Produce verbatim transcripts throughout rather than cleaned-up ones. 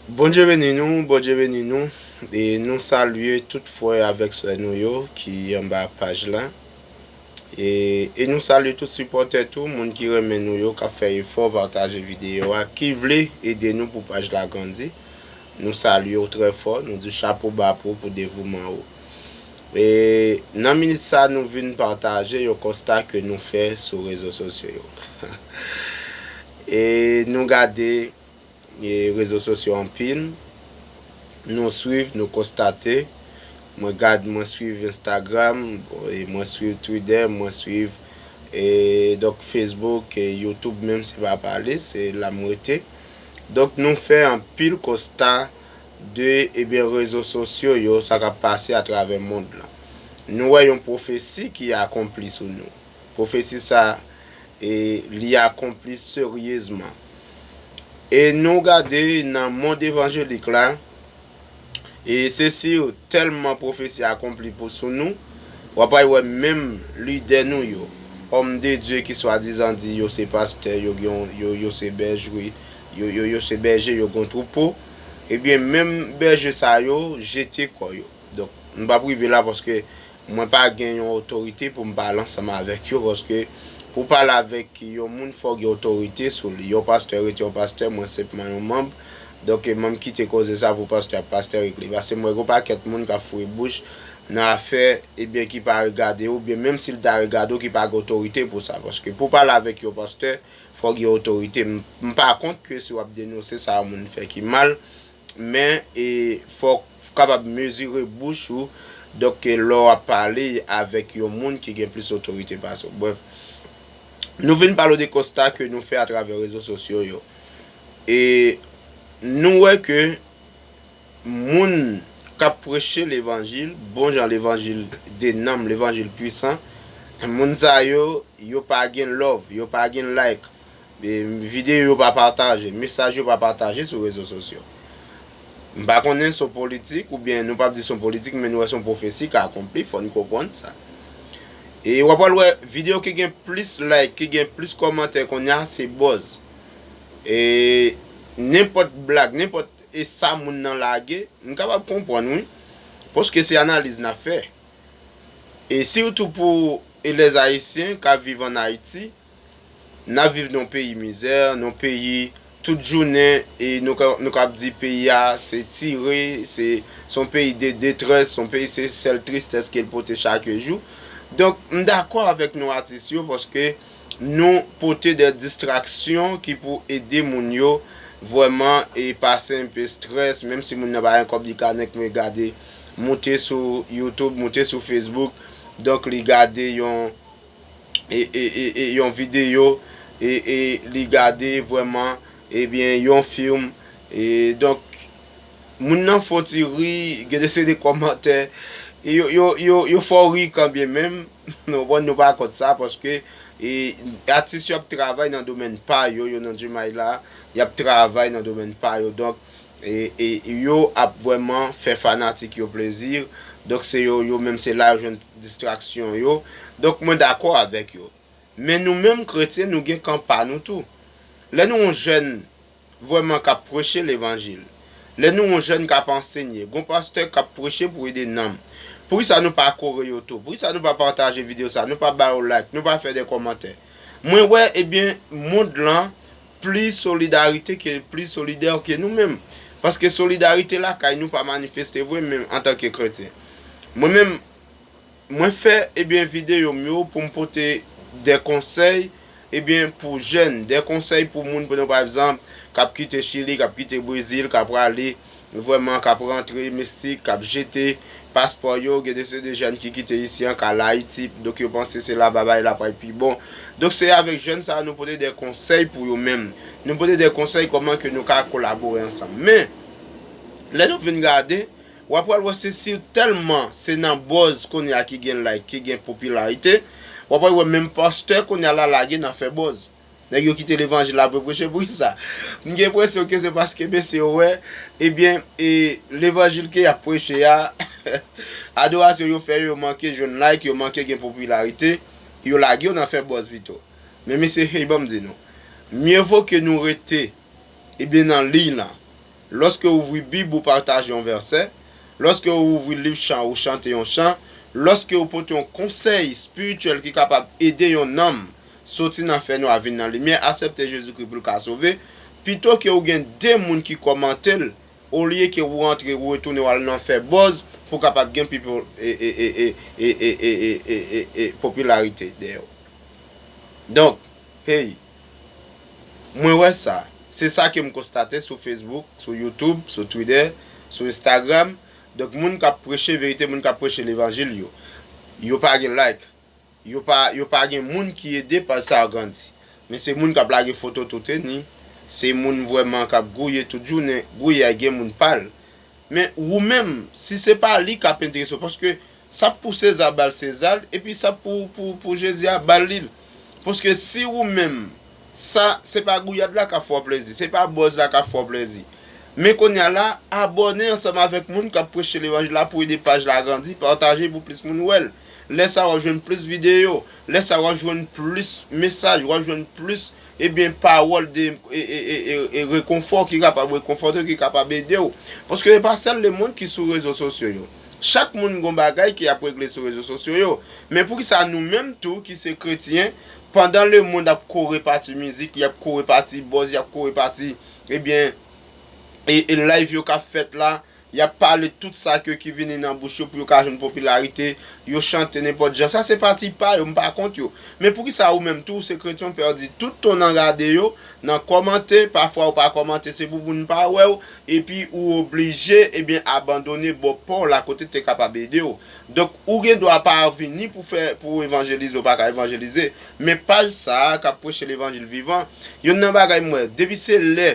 Bondye beni nou, Bondye beni nou. E nou salye tout frè avèk sè nou yo ki anba paj la. E, e nou salye tout sipòtè tou, moun ki renmen nou yo, k ap fè efò pataje videyo a, ki vle ede nou pou paj la grandi. Nou salye w trè fò, nou di w chapo ba pou, pou devouman ou. E nan minit sa, nou vin pataje yon konsta ke nou fè sou rezo sosyo yo. E nou gade e rezo sosyo anpil. Nou swiv, nou konstate. Mwen gad, mwen swiv Instagram, e mwen swiv Twitter, mwen swiv e donk Facebook, e YouTube, menm se pa pale, se la m rete. Donk nou fè anpil konsta de, ebyen, rezo sosyo yo, sa k ap pase atravè mond lan. Nou wè yon pwofesi ki akonpli sou nou. Pwofesi sa, e, li akonpli seryezman. E nou gade nan mond evanjelik la, e se si tèlman pwofesi akonpli pou sou nou, w ap al wè menm lidè nou yo, òm de Dye ki swadizan di yo se pastè, yo gen, yo, yo se bèjri, yo, yo, yo se bèje, yo gen twoupo, ebyen, menm bèje sa yo jete kò yo. Donk, m p ap rive la paske mwen pa gen yon otorite pou m pale ansanm avèk yo, paske pou pale avèk yon moun, fò w gen otorite sou li. Yon pastè rete yon pastè, mwen senpman yon manm. Donk, e manm kite koze sa pou pastè ap pastè regle. Paske mwen gen yon pakèt moun k ap foure bouch nan afè, ebyen, ki pa regade w, oubyen menm si l ta regade w, ki pa gen otorite pou sa. Paske pou pale avèk yon pastè, fò w gen otorite. M, m pa kont ke si w ap denonse sa yon moun fè ki mal, men, e, fò w kapab mezire bouch ou, donk, e, lè w ap pale avèk yon moun ki gen plis otorite pase w. Brèf, nou vin pale w de konsta ke nou fè atravè rezo sosyo yo. E nou wè ke moun k ap preche levanjil, bon jan levanjil de nanm, levanjil pwisan, moun sa yo, yo pa gen love, yo pa gen like. E, videyo yo pa pataje, mesaj yo pa pataje sou rezo sosyo. M pa konnen se yon politik, oubyen nou p ap di se yon politik, men nou wè se yon pwofesi k akonpli, fò n konprann sa. E w ap al wè videyo ki gen plis like, ki gen plis kòmantè kounye a, se buzz. E nenpòt blag, nenpòt e sa moun nan lage, m kapab konprann wi. Paske se analiz n ap fè. E sitou pou e lèzayisyen k ap viv ann Ayiti, n ap viv nan yon peyi mizè, nan yon peyi tout jounen, e nou ka, nou ka ap di peyi a se tire, se, se yon peyi de detrès, se yon peyi se sèl tristès ke l pote chak jou. Donk, m dakò avèk nou atis yo, paske nou pote de distraksyon ki pou ede moun yo vrèman e pase enpe strès, menm si moun nan pa gen kòb, li ka nèk men gade, moute sou YouTube, moute sou Facebook, donk li gade yon e, e, e, e yon videyo, e, e li gade vrèman, ebyen, yon fim, e donk, moun nan fè yon ti ri, gen de seri de kòmantè, e yo, yo, yo, yo fè w ri kanmenm, nou konprann, nou pa kont sa, paske, e, atis yo ap travay nan domèn pa yo, yo nan djimay la, y ap travay nan domèn pa yo, donk, e, e yo ap vrèman fè fanatik yo plezi. Donk, se yo, yo menm, se la yo jwenn distraksyon yo. Donk, mwen dakò avèk yo. Men nou menm kretyen, nou gen kan pa nou tou. Lè nou yon jèn vrèman k ap preche levanjil, lè nou yon jèn k ap ansenye, gon pastè k ap preche pou ede nanm, poukisa nou pa kore yo tou? Poukisa nou pa pataje videyo sa? Nou pa ba yo like, nou pa fè de kòmantè? Mwen wè, ebyen, mond lan pli solidarite ke, pli solidè ke nou menm. Paske solidarite lakay nou pa manifeste vre menm antanke kretyen. Mwen menm, mwen fè, ebyen, videyo m yo pou m pote de konsèy, ebyen, pou jèn, de konsèy pou moun, pou nou, pa egzanp, k ap kite Chili, k ap kite Brezil, k ap prale, vrèman, k ap rantre Meksik, k ap jete paspò yo, gen de se de jèn ki kite isi an, k al Ayiti, donk yo panse se laba bagay la pral pi bon. Donk se avèk jèn sa a nou pote de konsèy pou yo menm. Nou pote de konsèy kòman ke nou ka kolabore ansanm. Men, lè nou vin gade, w ap pral wè se si tèlman se nan buzz kounye a ki gen like, ki gen popilarite, w ap pral wè menm pastè kounye a la lage nan fè buzz. Nèg yo kite levanjil la pou yo preche, poukisa? M gen enpresyon ke se paske mesye yo wè, ebyen, e, levanjil ke y ap preche a, adorasyon yo fè yo, yo manke jwenn like, yo manke gen popilarite, yo lage yo nan fè buzz pito. Men mesye, hey, ban m di nou, mye vo ke nou rete, ebyen, nan liy lan. Lòske w ouvri Bib, ou pataje yon vèsè. Lòske w ouvri liv chan, ou chante yon chan. Lòske w pote yon konsèy espirityèl ki kapab ede yon nanm soti nan fènwa vin nan limyè, aksepte Jezikri pou l ka sove, pito ke w gen de moun ki kòmante l, olye ke ou rantre, ou retounen, w al nan fè buzz pou w kapab gen people, e, e, e, e, e, e, e, e, e, e, e, popularité dèyè w. Donk, hey, mwen wè sa. Se sa ke m konstate sou Facebook, sou YouTube, sou Twitter, sou Instagram. Donk, moun k ap preche verite, moun k ap preche levanjil yo, yo pa gen like. Yo pa, yo pa gen moun ki ede paj sa a grandi. Men se moun k ap lage foto tout eni. Se moun vrèman k ap gouye tout jounen. Gouye a gen moun pa l. Men ou menm, si se pa li k ap enterese w, paske sa pou Seza ba l Seza l, epi sa pou, pou, pou Jezi a ba l li l. Paske si ou menm, sa, se pa gouyad la k ap fè w plezi, se pa buzz la k ap fè w plezi. Men kounye a la, abòne ansanm avèk moun k ap preche levanjil la pou ede paj la grandi, pataje pou plis moun wè l. Lè sa w ap jwenn plis videyo, lè sa w ap jwenn plis mesaj, w ap jwenn plis, ebyen, pawòl de, e, e, e, e, e rekonfò ki kapab rekonfòte w, ki kapab ede w. Paske e pa sèl lemonn ki sou rezo sosyo yo. Chak moun gon bagay ki ap regle sou rezo sosyo yo. Men poukisa nou menm tou ki se kretyen, pandan lemonn ap kouri pati mizik, y ap kouri pati buzz, y ap kouri pati, ebyen, e, e live yo k ap fèt la, y ap pale tout sa ke ki vini nan bouch yo pou yo ka jwenn popilarite, yo chante nenpòt jan. Sa se pati pa yo, m pa kont yo. Men poukisa ou menm tou, ou se kretyen, w pèdi tout tan nan gade yo, nan kòmante, pafwa ou pa kòmante, se pou moun pa wè w, epi ou oblije, ebyen, abandone bò pa w la kote te kapab ede w. Donk, ou gen dwa pa vini pou fè, pou evanjelize, ou pa ka evanjelize, men paj sa a k ap preche levanjil vivan, youn nan bagay m wè, depi se lè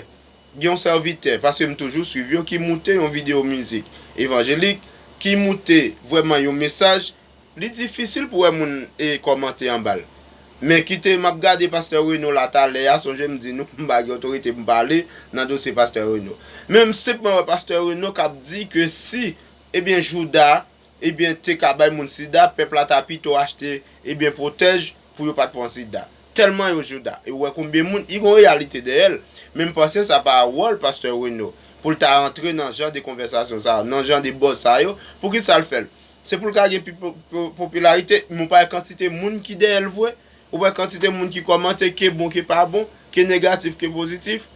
gen yon sèvitè, paske m toujou swiv yo, ki moute yon videyo mizik evanjelik, ki moute vrèman yon mesaj, li difisil pou wè moun e kòmante anba l. Men kite m ap gade pastè Reno la talè a, sonje m di nou m pa gen otorite pou m pale nan dosye pastè Reno. Men m senpman wè pastè Reno k ap di ke si, ebyen, Jouda, ebyen, te ka bay moun sida, pèp la ta pito achte, ebyen, pwotèj pou yo pa t pran sida. Tèlman yo Jouda. E ou wè konbyen moun, i gon reyalite dèyè l. Men m panse sa pa wòl pastè Reno pou l ta rantre nan jan de konvèsasyon sa yo, nan jan de buzz sa yo. Poukisa l fè l? Se pou l ka gen pi po-, po-, popilarite, men ou pa wè kantite moun ki dèyè l vre? Ou wè kantite moun ki kòmante, ke bon, ke pa bon, ke negatif, ke pozitif?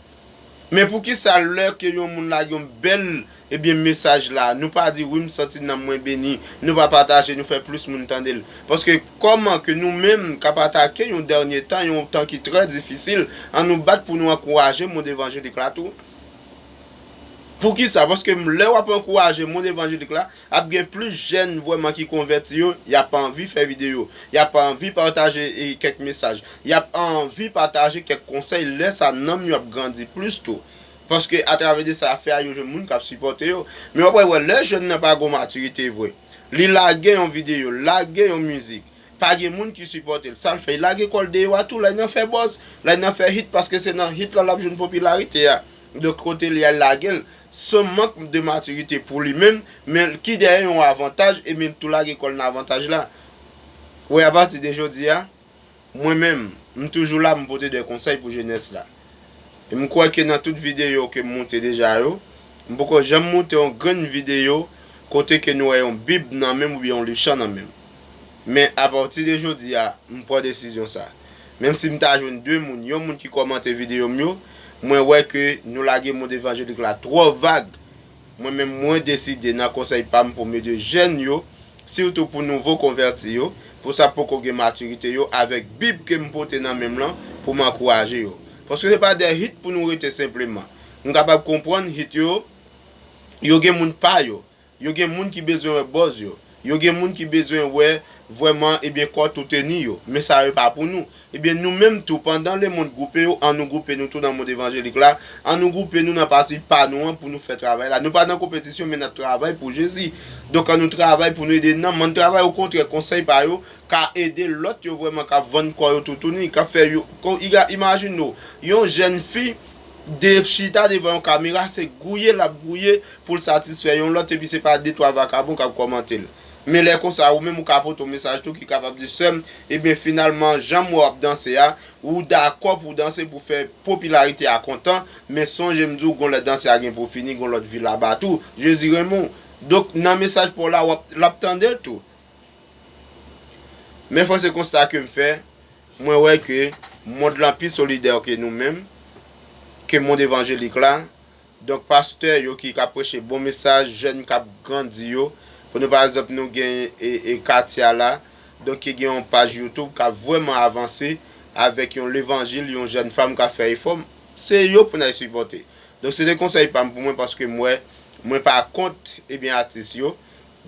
Men poukisa lè ke yon moun lage yon bèl, ebyen, mesaj la, nou pa di, "Wi, m santi nanm mwen beni," nou pa pataje, nou fè plis moun tande l? Paske kòman ke nou menm k ap atake yon dènye tan, yon tan ki trè difisil, an nou bat pou nou ankouraje mond evanjelik la tou? Poukisa? Paske lè w ap ankouraje mond evanjelik la, ap gen plis jèn vrèman ki konvèti yo, y ap anvi fè videyo, y ap anvi pataje, e, kèk mesaj, y ap anvi pataje kèk konsèy, lè sa nanm yo ap grandi plis tou. Paske atravè de sa y ap fè a, yo jwenn moun k ap sipòte yo. Men w ap wè, wè, lè jèn nan pa gon matirite vre, li lage yon videyo, lage yon mizik, pa gen moun ki sipòte l. Sa l fè, l lage kò l deyò a tou, l al nan fè buzz, l al nan fè hit, paske se nan hit la l ap jwenn popilarite a. Donk kote li al lage l, se yon mank de matirite pou li menm, men ki dèyè yon avantaj, e menm tou lage kò l nan avantaj la. Wè, apati de jodi a, mwen menm, m toujou la, m pote de konsèy pou jenès la. E m kwè ke nan tout videyo ke m moute deja yo, m poko janm moute yon grenn videyo kote ke nou wè yon bib nan men m oubyen yon liv chan nan men m. Men apati de jodi a, m pran desizyon sa. Menm si m ta jwenn de moun, yon moun ki kòmante videyo m yo, mwen wè ke nou lage mond evanjelik la twò vag. Mwen menm, mwen deside nan konsèy pa m pou m ede jèn yo, sitou pou nouvo konvèti yo, pou sa poko gen matirite yo, avèk bib ke m pote nan men m lan, pou m ankouraje yo. Paske se pa de hit pou nou rete senpleman. M kapab konprann hit yo, yo gen moun pa yo. Yo gen moun ki bezwen wè buzz yo. Yo gen moun ki bezwen wè vrèman, ebyen, kò tou teni yo. Men sa yo pa pou nou. Ebyen, nou menm tou, pandan lemonn gwoupe yo, an nou gwoupe nou tou nan mond evanjelik la. An nou gwoupe nou nan pati pa nou an pou nou fè travay la. Nou pa nan konpetisyon, men n ap travay pou Jezi. Donk, an nou travay pou nou ede nanm, an n travay okontrè, konsèy pa yo ka ede lòt yo vrèman k ap vann kò yo toutouni, k ap fè yo, kon, iga-, imajine w, yon jèn fi de chita devan yon kamera, se gouye l ap gouye pou l satisfè yon lòt, epi se pa de twa vakabon k ap kòmante l. Men lè konsa, ou menm ou ka pote yon mesaj tou ki kapab di, sè m, ebyen, finalman, jan m wè w ap danse a, ou dakò pou w danse pou fè popilarite a kontan, men sonje m di w, gon lè danse a gen pou fini, gon lòt vi laba tou. Jezi renmen w. Donk, nan mesaj pa w la, w ap, l ap tande l tou. Men fòs e konsta ke m fè, mwen wè ke mond lan pi solidè ke nou menm, ke mond evanjelik la. Donk, pastè yo ki ka preche bon mesaj, jèn k ap grandi yo. Pou nou, pa egzanp, nou gen e, e Katia la, donk, ki gen yon paj YouTube k ap vrèman avanse avèk yon levanjil, yon jèn fanm k ap fè efò. Se yo pou n al sipòte. Donk, se te konsèy pa m pou mwen, paske m wè, mwen pa kont, ebyen, atis yo.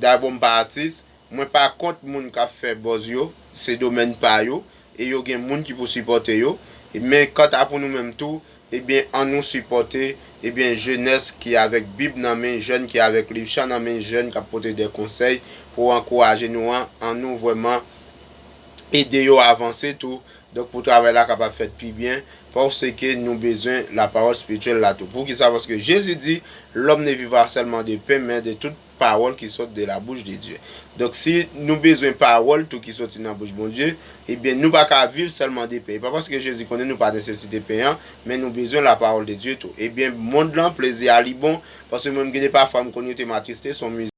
Dabò, m pa atis. Mwen pa kont moun k ap fè buzz yo, se domèn pa yo, e yo gen moun ki pou sipòte yo. E men kanta pou nou menm tou, ebyen, ann nou sipòte, ebyen, jenès ki avèk Bib nan men, jèn ki avèk liv chan nan men, jèn k ap pote de konsèy pou ankouraje nou an, ann nou vrèman ede yo avanse tou. Donk, pou travay la kapab fèt pi byen, paske nou bezwen lapawòl espirityèl la tou. Poukisa? Paske Jezi di, l'homme ne vivra seulement de pain, mais de toute parole qui sort de la bouche de Dieu. Donk, si nou bezwen pawòl tou ki soti nan bouch Bondye, ebyen, nou pa ka viv sèlman de pen. E pa paske Jezi konnen nou pa nesesite pen an, men nou bezwen lapawòl de Dye tou. Ebyen, mond lan, plezi a li bon, paske mwen, m gen de pafwa, m konn rete m atriste, se yon mizik